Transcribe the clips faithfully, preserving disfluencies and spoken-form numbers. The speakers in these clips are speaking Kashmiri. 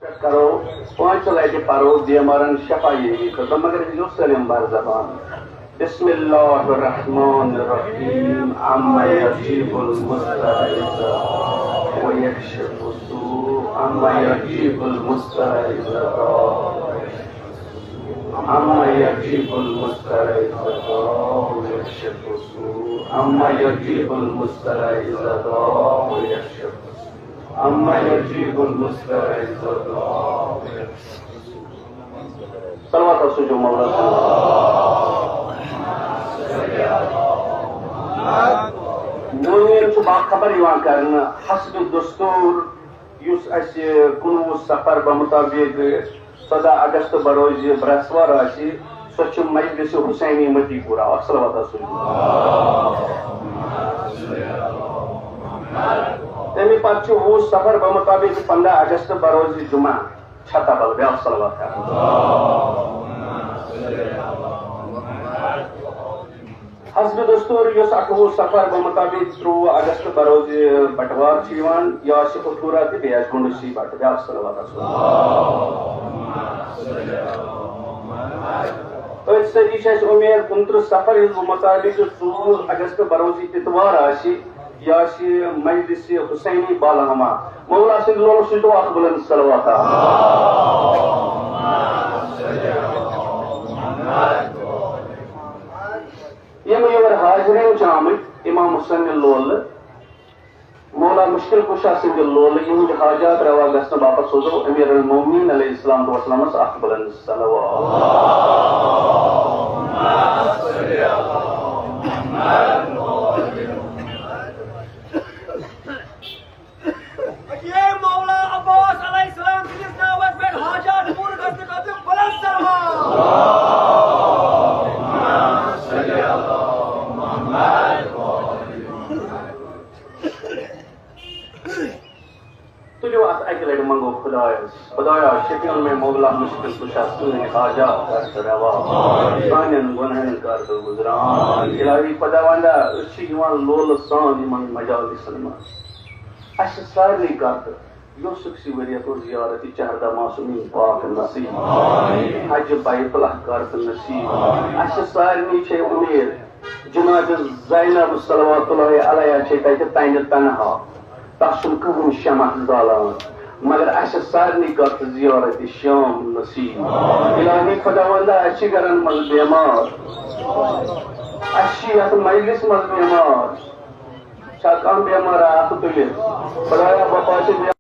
پٮ۪ٹھ کرو، پانٛژِ لٹہِ پرو بیمارن شفا یابی خٲطرٕ، مگر یہِ گوٚو سٲلِم بر زبان۔ بسم اللہ الرحمن الرحیم۔ عما یجیب المضطر اذا دعا و یکشف السوء۔ عما یجیب المضطر اذا دعا و یکشف السوء۔ عما یجیب المضطر اذا دعا و یکشف السوء۔ عما یجیب المضطر اذا دعا و یکشف السوء۔ عما یجیب المضطر اذا دعا۔ صلوات سوٗزِو مولا صلی اللہ۔ مومنین چھُ باخبر یِوان کرنہٕ حسب دستور، یُس اَسہِ کُنوُہ صفر بمطابق ژۄدہ اگست بروز برٛیسوار آسہِ، سۄ چھِ مجلس حسینی متی پورہ۔ اکھ صلوات آسو۔ تَمہِ پتہٕ چھُ وُہ صفر بمطابق پنٛداہ اگست بروز جمعہ، چھتہ بل بیٛاکھ صلوات کران۔ حسب دستور یُس اَٹھووُہ صفر بمطابق ترٛۆوُہ اگست بروز بٹوار چھُ یِوان، یہِ آسہِ اُتھوٗرا تہٕ بیٚیہِ آسہِ گُنڈوٗسی بٹہٕ۔ بیٛاکھ صلوات آسو۔ أتھۍ سۭتی چھِ اَسہِ اُمید کُنترٕہ صفر ہِنٛز مطابق ژوٚوُہ اگست بروز اتوار آسہِ، یہِ آسہِ مجلس حسینی بالہما۔ مولا سٕنٛدِ لولہٕ سۭتۍ دعا اکھ بلند صلوات۔ یِم یور حاضریٖن چھِ آمٕتۍ، امام حسین لولہٕ، مولا مشکل کشا سٕنٛدِ لولہٕ، یِہٕنٛدۍ حاجات روا گژھنہٕ باپتھ سوزو امیر المومنین علیہ السلام والسلامس اکھ بلند صلوات۔ اے مولا عباس علیہ السلام سٕنٛدِس ناوس پٮ۪ٹھ حاجات پوٗرٕ گژھنہٕ خٲطرٕ بلند صلوات۔ تُلِو اَتھ اَکہِ لَٹہِ منٛگو خۄدایَس، خۄدایا شفیع مےٚ مولا مُشکِل کُشا سٲنۍ حاجات کر ژٕ روا، سانٮ۪ن گۄنہَن کر ژٕ گُزران۔ الٰہی خۄداوندا، أسۍ چھِ یِوان لولہٕ سان یِمَن مجالسَن منٛز۔ اَسہِ سارنٕے کر ژٕ یوسف سی ؤرۍ یَس منٛز زیارت چہردہ معصومین پاک نصیب۔ حج بیت اللہ کر ژٕ نصیب۔ اَسہِ سارنٕے چھے اُمید جناب زینب صلوات اللہ علیہا چھے تَتہِ تَنہِ تنہا۔ تَس چھُنہٕ کٕہٕنۍ شمع زالان۔ مگر اَسہِ سارنٕے کر ژٕ زیارت شام نصیب۔ الٰہی خۄداوندا، اَسہِ چھِ گرن منٛز بیمار۔ اَسہِ چھِ یَتھ مجلس منٛز بیمار۔ چھا کانٛہہ بیمار اَتھٕ تُلِتھ؟ خۄدایا، بہٕ پاسہِ بیمار۔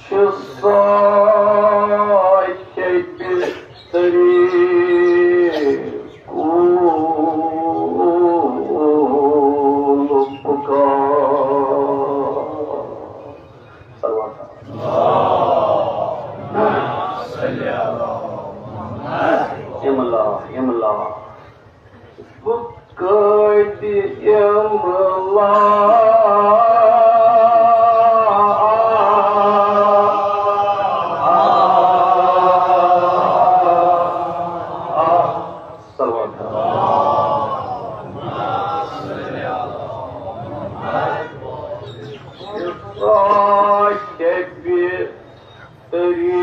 چھِ صاحب طریقو پکار۔ صلوات۔ املا، املا۔ بہٕ کٲتہِ یِمہٕ لا۔ صلوات۔ صاحب طریقو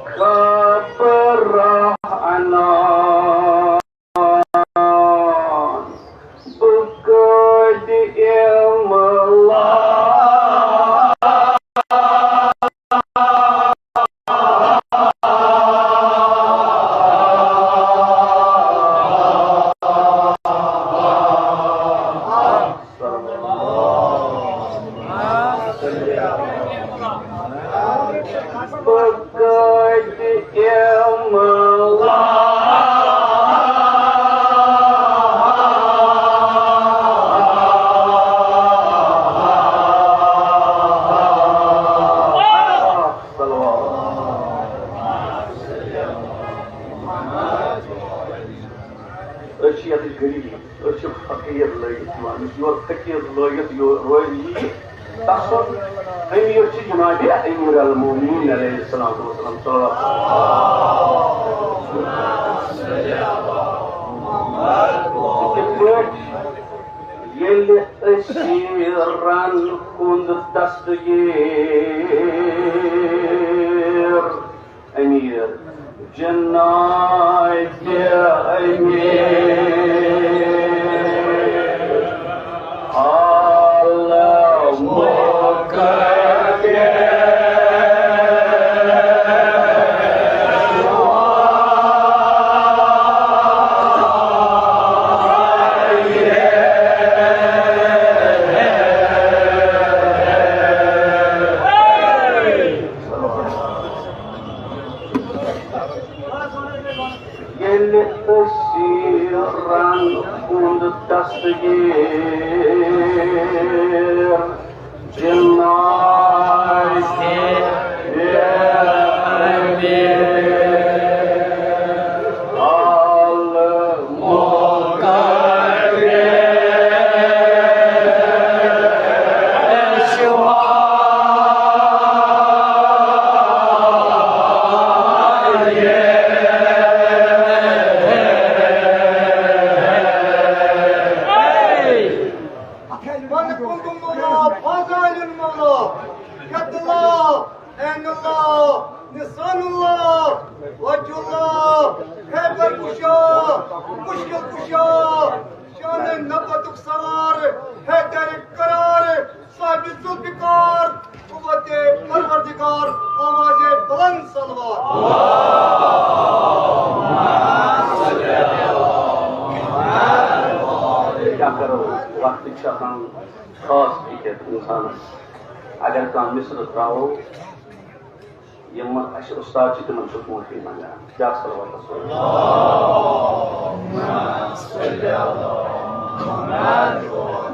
خبر انا بہٕ کٲتہِ یِمہٕ لا۔ أسۍ چھِ ییٚتِچ غریٖبی، أسۍ چھِ فقیٖر لٲگِتھ یِوان، یُس یور فقیٖر لٲگِتھ یور روزِ یِیہِ، تَسُنٛد أمیٖر چھِ جناب امیر المومنین علیہ الصلوۃ والسلام، صلوات۔ کِتھ پٲٹھۍ؟ ییٚلہِ أسیٖرن ہُنٛد دستگیٖر امیر جناب امیر عالم ییٚلہِ أسیٖرن ہُنٛد دستگیٖر جناب بۄنہٕ کُن مولا، فضل مولا، قد اللہ، عین اللہ، نسان اللہ، وجہ اللہ، خیبر کشا، مشکل کشا، شان نبوتک سوار، حیدر قرار، صاحب ذوالفقار، قوت پروردگار، آواز بلند صلوات۔ کیٛاہ کرو، وقت چھُ آسان خاص فِکر اِنسانَس۔ اگر کانٛہہ مِصرٕ ترٛاوو، یِم اَسہِ اُستاد چھِ، تِمَن چھُ برونٛٹھٕے منٛگان۔ کیٛاہ صلوات رسول؟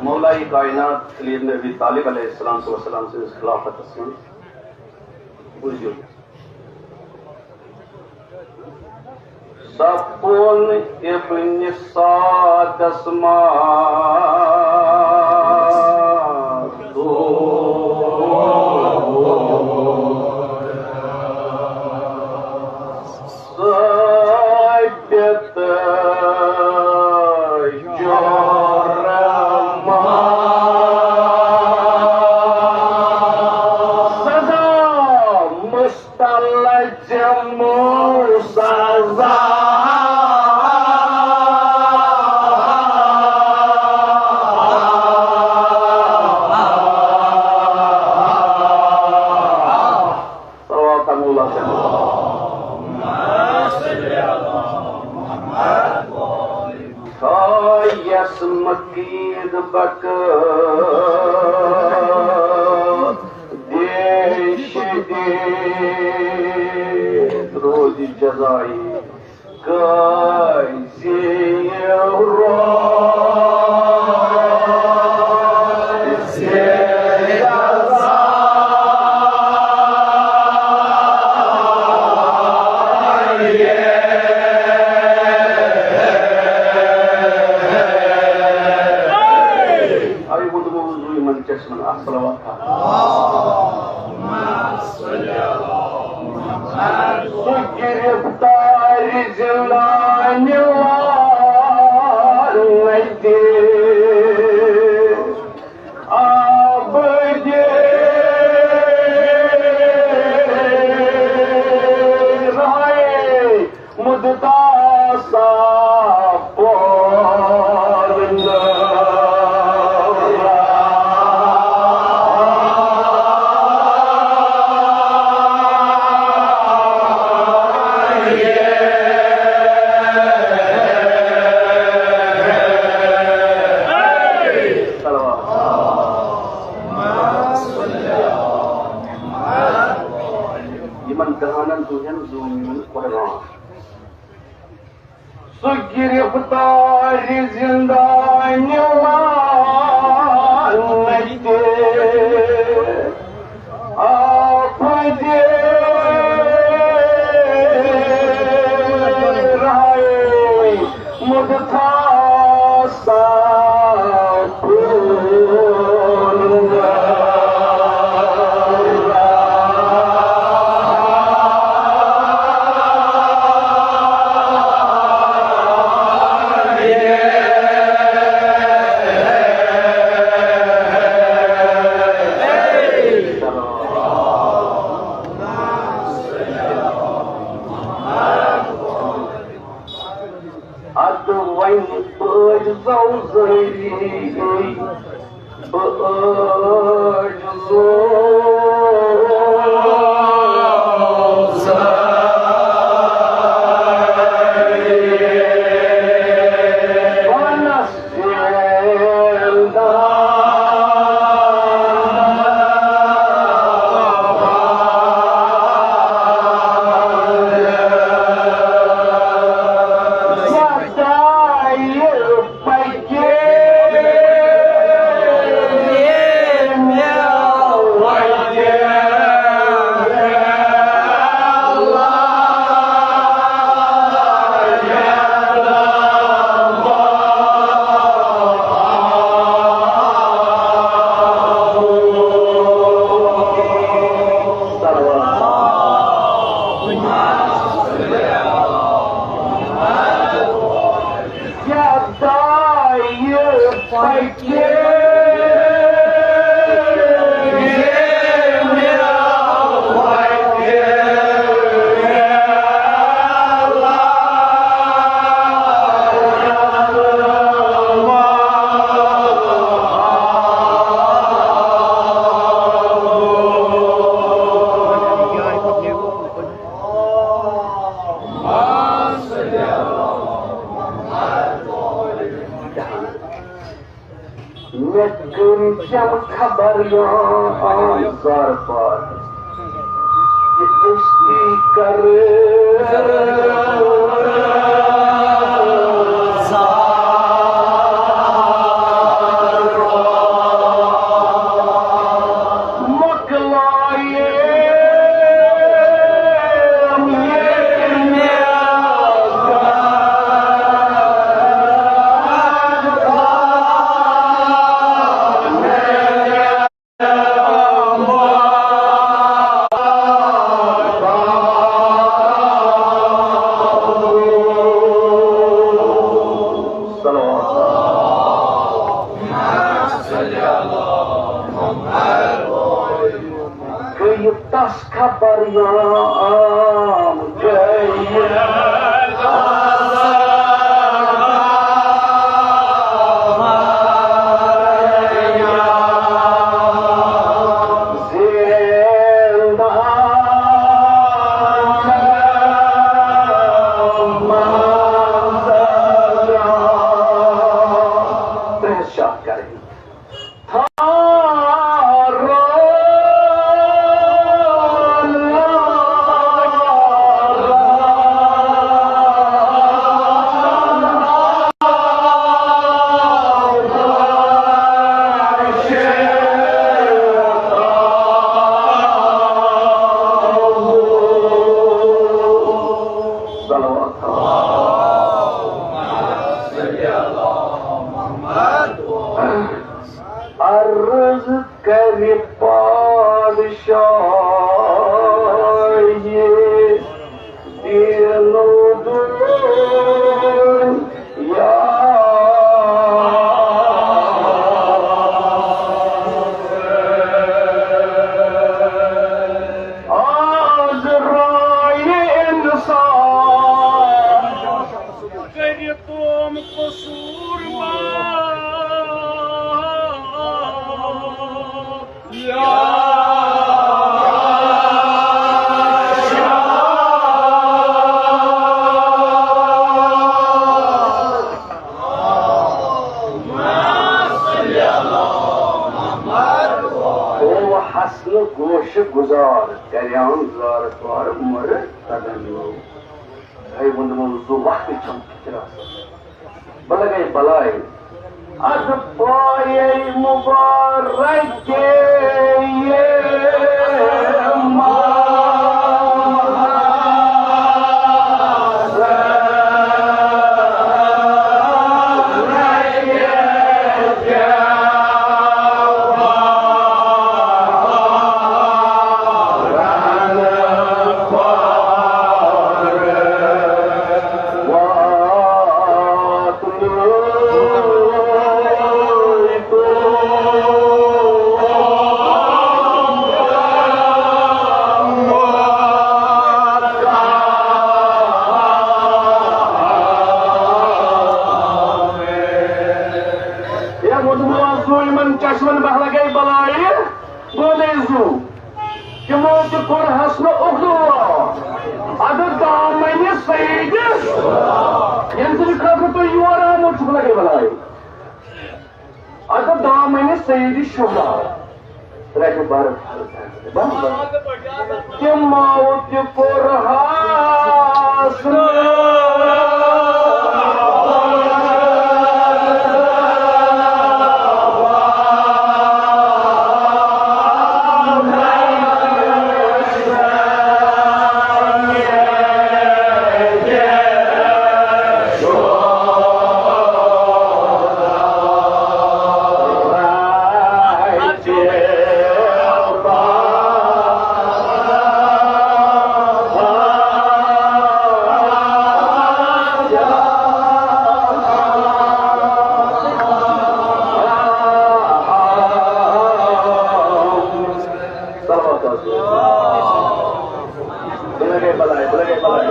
مولای کائنات علی ابن ابی طالب علیہ الصلوۃ والسلام سٕنٛدِس خلافتَس منٛز بوٗزِو۔ سپُن ابن سعدس ماتُر۔ ثابت جرمہ سزا مستلزم سزا۔ صلوات مولا سے۔ تھایس مقید بک دیش دے روز جزائی۔ قاضی روز آیہِ ووٚنمُت وضوٗ یِمن چشمن اکھ صلوات۔ سُہ گِرفتار زِندانہِ لعنتِ آبدِ رہے مُدتا سا پورنہ۔ یِمن دہانن دۄہن زوٗن میون قۄربان۔ سُہ گِرفتار زِندانہِ لعنتِ آبدِ رہے مُدتا بٲج زوزٲری، بٲج زوزٲری۔ پانس مےٚ کٔمۍ چھم خبر یا آم زار پار، یہِ کشتی کر۔ گٔیہِ تس خبر یا آم گٔیہِ۔ ترٛےٚ ہتھ شاہ کرٕنۍ۔ صلوات۔ عرض کرِ پادشاہی دین و دنیا۔ آز رایہِ انصاف کٔرِتھ تِم قصوٗر معاف۔ یا شاہ۔ او حسن گوش گزار، کریان زار پار مر تدن لو۔ ہے وندمو زو وقت چھم فکر آسان۔ بلگے بلائے۔ اد پائے مبارک یہ تِمو تہِ کوٚر حسنہٕ اُخروہ۔ اَدٕ دامنہِ سیدِ، ییٚمہِ سٕنٛدِ خٲطرٕ تُہۍ یور آمُت چھُکھ، لگے بلایہِ۔ اَدٕ دامنہِ سیدِ شہدا۔ ترٛےٚ چھِ بَرٕ۔ بَس، بَس۔ تِمو تہِ کوٚر حسنہٕ۔ صلوات۔ بلگے بلائے، بلگے بلائے۔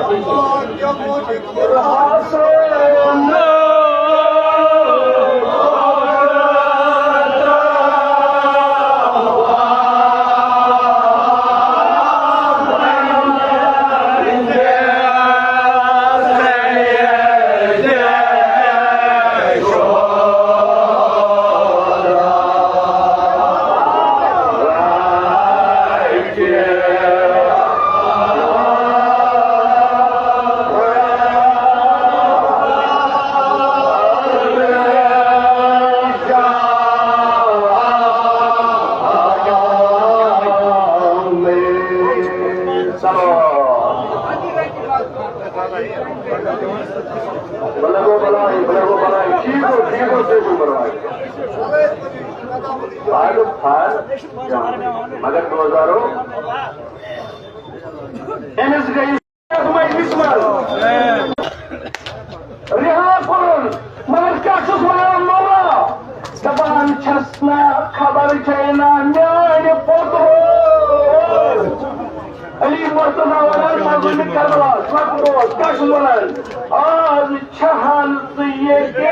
بلغو بلائی، بلغو بلائی، ٹھیک ہو، ٹھیک ہو، ٹھیک ہو، بلائی۔ فارغ، فارغ، مگر دوزارو، أمِس گٔے یَتھ مجلسہِ منٛز رِہا کوٚرُن، مگر کیٛاہ چھُس وَنان مولا؟ دَپان چھَس نہ خبر چھے نہ میٛانہِ پوٚت علی مرتضیٰ وَنان مظلومِ کربلا، سۄ کوٚت، کیٛاہ چھُس وَنان؟ آز چھہن ژٕ ییٚتہِ۔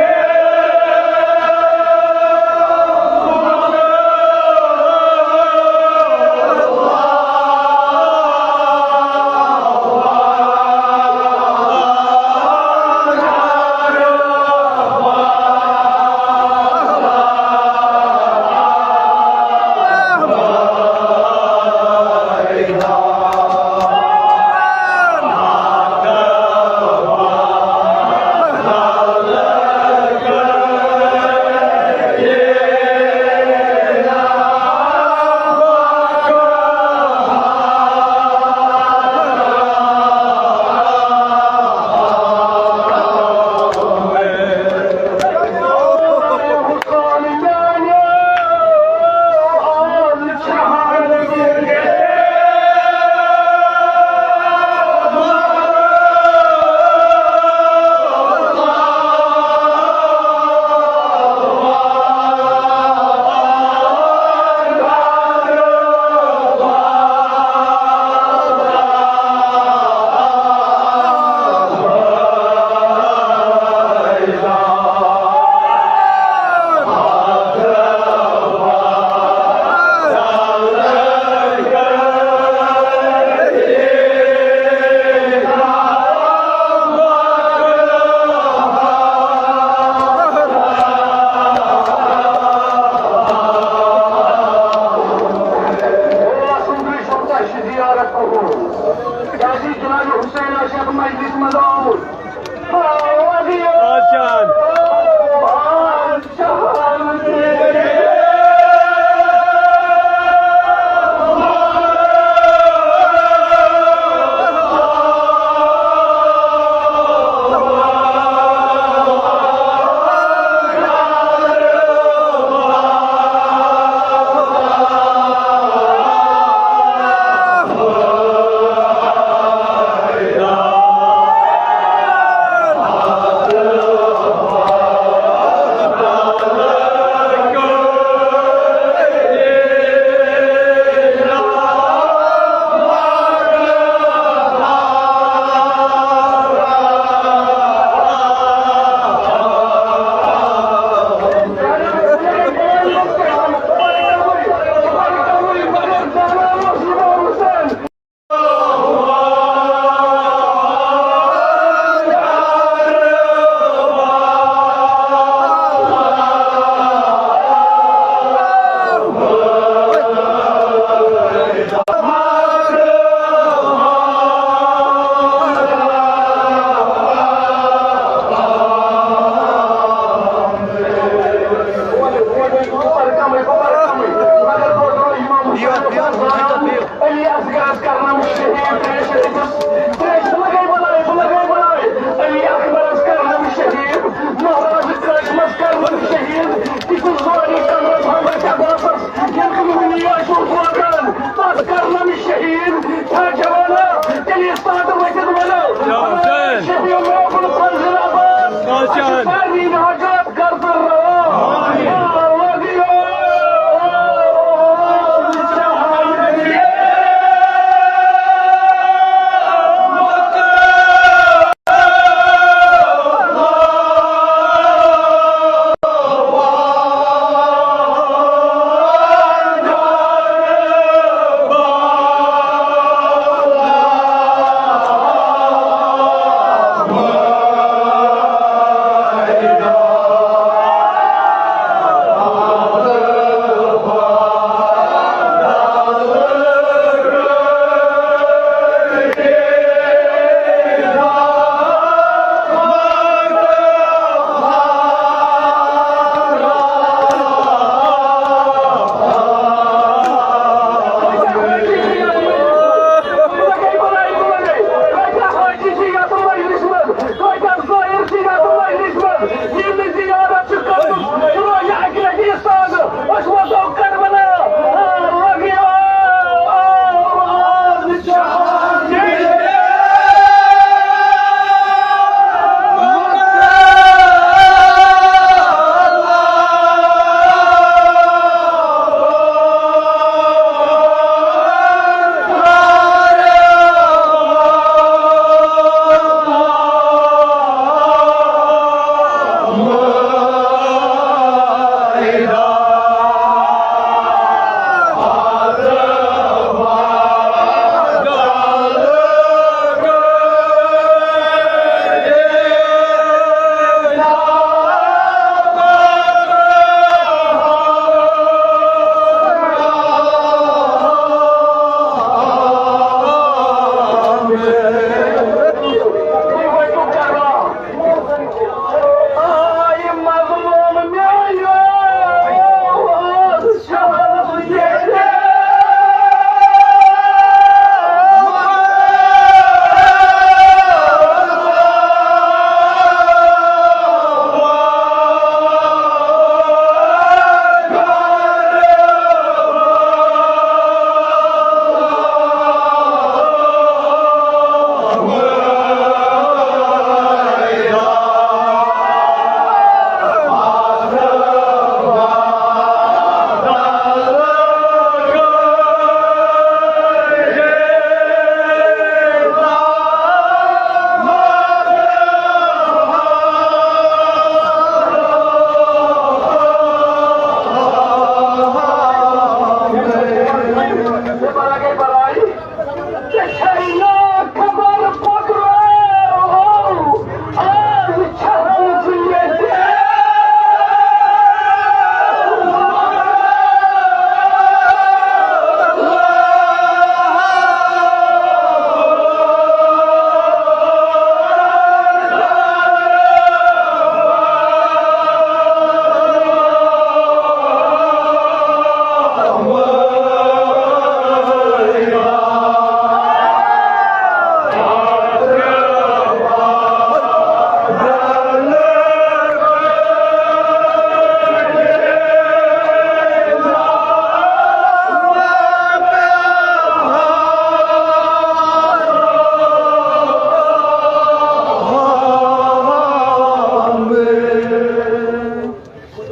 سارنٕے نجات کر ژٕ روا۔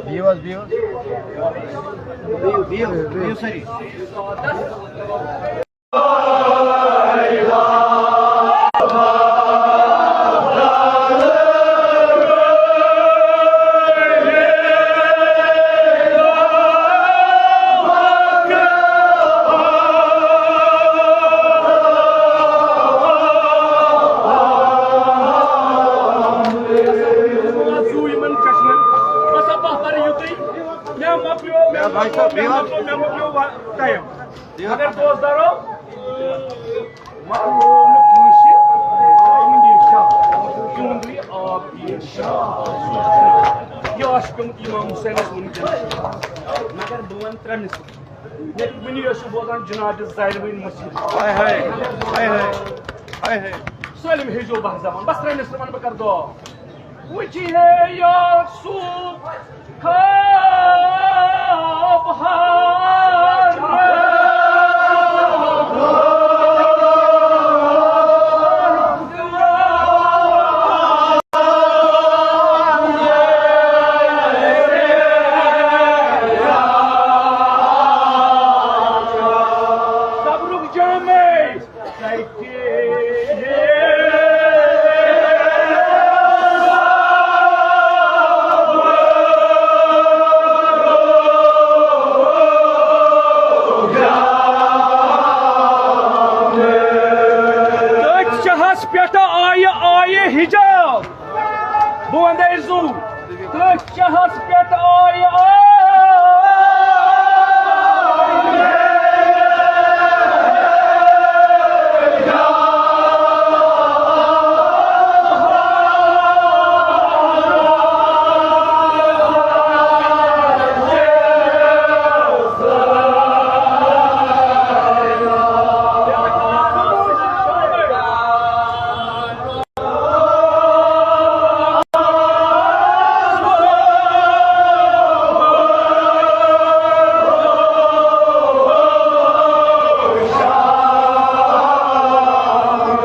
بِہِو حظ، بِہِو حظ۔ بِہِو، بِہِو، بِہِو سٲری۔ یِمن چشمن، بس اب بہٕ پرٕ یُتُے۔ مےٚ مۄکلیو، مےٚ مۄکلیو، مےٚ مۄکلیو، مےٚ مۄکلیو وا-، ٹایم۔ مگر دوستدارو، مۄکلیو نہٕ کٲنٛسہِ۔ آ، یِمن دِیِو شاہ۔ یِمن دِیِو آب دِیِو شاہ۔ یہِ آسہِ پیوٚمُت اِمام حُسینس وُنکیٚنس۔ مگر بہٕ وَنہٕ ترٛےٚ مِصرٕ۔ مےٚ وٕنی ٲسِو بوزان جناب زیروٕنۍ مٔشیٖد۔ ہاے ہاے، ہاے ہاے، ہاے ہاے۔ سٲلِم ہیٚجو بہر زمان۔ بس ترٛےٚ مِصرٕ وَنہٕ بہٕ، کَرٕ دُعا۔ وٕچھِ ہے یوسُف خواب ہار۔ بہٕ وَندَے زُو تہٕ شاہَس پٮ۪ٹھ آیہِ آ۔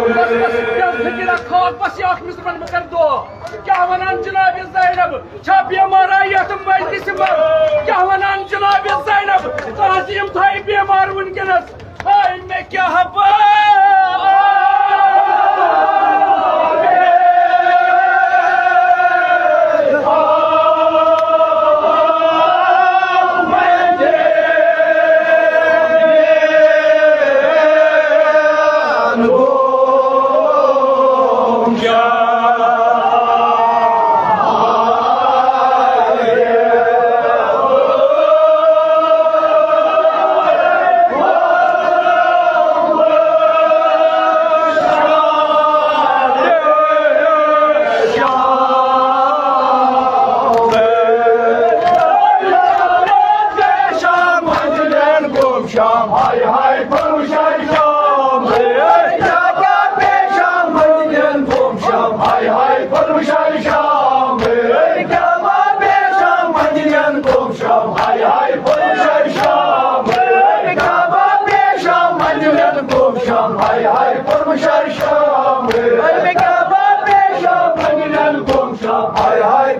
بس، بس، بس، فقیرہ کھال، بس، یہِ اکھ مِصرٕ وَنہٕ بہٕ، کَرٕ دُعا۔ کیٛاہ وَنان جناب زینب؟ چھا بیمار آ یتھ مجلسہِ منٛز؟ کیٛاہ ونان جناب زینب؟ تعظیم تھایہِ بیمار وٕنکیٚنس۔ ہاے مےٚ کیٛاہ پَے۔ شام، ہاے ہاے، فرمشائی شام۔ اے کعبہ پہ شام، مدینہ قوم شام۔ ہاے ہاے، فرمشائی شام۔ اے کعبہ پہ شام، مدینہ قوم شام۔ ہاے ہاے، فرمشائی شام۔ اے کعبہ پہ شام، مدینہ قوم شام۔ ہاے ہاے، فرمشائی شام۔ اے کعبہ پہ شام، مدینہ قوم شام۔ ہاے ہاے،